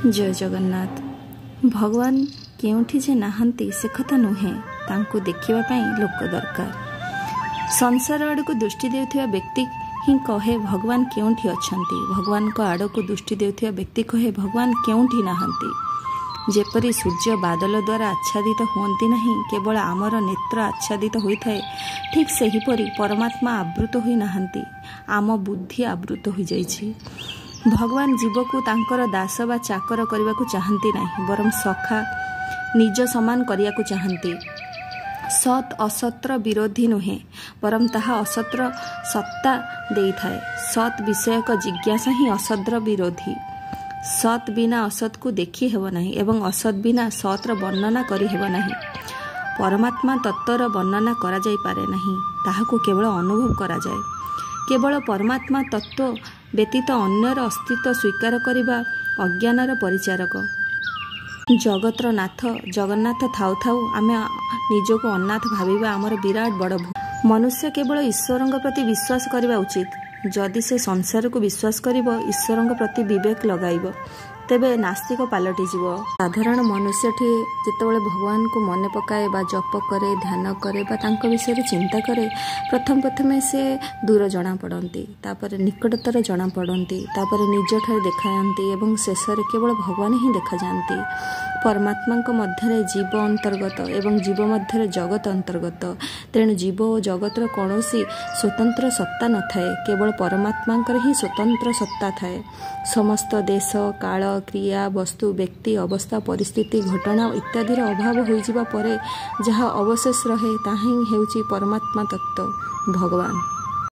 ଜୟ ଜଗନ୍ନାଥ। ଭଗବାନ କେଉଁଠି ଯେ ନାହାନ୍ତି ସେ କଥା ନୁହେଁ, ତାଙ୍କୁ ଦେଖିବା ପାଇଁ ଲୋକ ଦରକାର। ସଂସାର ଆଡ଼କୁ ଦୃଷ୍ଟି ଦେଉଥିବା ବ୍ୟକ୍ତି ହିଁ କହେ ଭଗବାନ କେଉଁଠି ଅଛନ୍ତି। ଭଗବାନଙ୍କ ଆଡ଼କୁ ଦୃଷ୍ଟି ଦେଉଥିବା ବ୍ୟକ୍ତି କହେ ଭଗବାନ କେଉଁଠି ନାହାନ୍ତି। ଯେପରି ସୂର୍ଯ୍ୟ ବାଦଲ ଦ୍ୱାରା ଆଚ୍ଛାଦିତ ହୁଅନ୍ତି ନାହିଁ, କେବଳ ଆମର ନେତ୍ର ଆଚ୍ଛାଦିତ ହୋଇଥାଏ, ଠିକ୍ ସେହିପରି ପରମାତ୍ମା ଆବୃତ ହୋଇ ନାହାନ୍ତି, ଆମ ବୁଦ୍ଧି ଆବୃତ ହୋଇଯାଇଛି। ଭଗବାନ ଜୀବକୁ ତାଙ୍କର ଦାସ ବା ଚାକର କରିବାକୁ ଚାହାନ୍ତି ନାହିଁ, ବରଂ ସଖା ନିଜ ସମାନ କରିବାକୁ ଚାହାନ୍ତି। ସତ୍ ଅସତ୍ର ବିରୋଧୀ ନୁହେଁ, ବରଂ ତାହା ଅସତ୍ର ସତ୍ତା ଦେଇଥାଏ। ସତ୍ ବିଷୟକ ଜିଜ୍ଞାସା ହିଁ ଅସତ୍ର ବିରୋଧୀ। ସତ୍ ବିନା ଅସତ୍କୁ ଦେଖି ହେବ ନାହିଁ ଏବଂ ଅସତ୍ ବିନା ସତ୍ର ବର୍ଣ୍ଣନା କରିହେବ ନାହିଁ। ପରମାତ୍ମା ତତ୍ତ୍ୱର ବର୍ଣ୍ଣନା କରାଯାଇପାରେ ନାହିଁ, ତାହାକୁ କେବଳ ଅନୁଭବ କରାଯାଏ। କେବଳ ପରମାତ୍ମା ତତ୍ତ୍ୱ ବ୍ୟତୀତ ଅନ୍ୟର ଅସ୍ତିତ୍ୱ ସ୍ୱୀକାର କରିବା ଅଜ୍ଞାନର ପରିଚାରକ। ଜଗତର ନାଥ ଜଗନ୍ନାଥ ଥାଉ ଥାଉ ଆମେ ନିଜକୁ ଅନାଥ ଭାବିବା ଆମର ବିରାଟ ବଡ଼ ଭୁଲ। ମନୁଷ୍ୟ କେବଳ ଈଶ୍ୱରଙ୍କ ପ୍ରତି ବିଶ୍ୱାସ କରିବା ଉଚିତ। ଯଦି ସେ ସଂସାରକୁ ବିଶ୍ୱାସ କରିବ, ଈଶ୍ୱରଙ୍କ ପ୍ରତି ବିବେକ ଲଗାଇବ, ତେବେ ନାସ୍ତିକ ପାଲଟିଯିବ। ସାଧାରଣ ମନୁଷ୍ୟଟିଏ ଯେତେବେଳେ ଭଗବାନଙ୍କୁ ମନେ ପକାଏ ବା ଜପ କରେ, ଧ୍ୟାନ କରେ ବା ତାଙ୍କ ବିଷୟରେ ଚିନ୍ତା କରେ, ପ୍ରଥମେ ପ୍ରଥମେ ସେ ଦୂର ଜଣାପଡ଼ନ୍ତି, ତାପରେ ନିକଟତର ଜଣାପଡ଼ନ୍ତି, ତାପରେ ନିଜଠାରେ ଦେଖାଯାଆନ୍ତି ଏବଂ ଶେଷରେ କେବଳ ଭଗବାନ ହିଁ ଦେଖାଯାଆନ୍ତି। ପରମାତ୍ମାଙ୍କ ମଧ୍ୟରେ ଜୀବ ଅନ୍ତର୍ଗତ ଏବଂ ଜୀବ ମଧ୍ୟରେ ଜଗତ ଅନ୍ତର୍ଗତ। ତେଣୁ ଜୀବ ଓ ଜଗତର କୌଣସି ସ୍ୱତନ୍ତ୍ର ସତ୍ତା ନଥାଏ, କେବଳ ପରମାତ୍ମାଙ୍କର ହିଁ ସ୍ୱତନ୍ତ୍ର ସତ୍ତା ଥାଏ। ସମସ୍ତ ଦେଶ, କାଳ, କ୍ରିୟା, ବସ୍ତୁ, ବ୍ୟକ୍ତି, ଅବସ୍ଥା, ପରିସ୍ଥିତି, ଘଟଣା ଇତ୍ୟାଦିର ଅଭାବ ହୋଇଯିବା ପରେ ଯାହା ଅବଶେଷ ରହେ ତାହା ହିଁ ହେଉଛି ପରମାତ୍ମା ତତ୍ତ୍ୱ, ଭଗବାନ।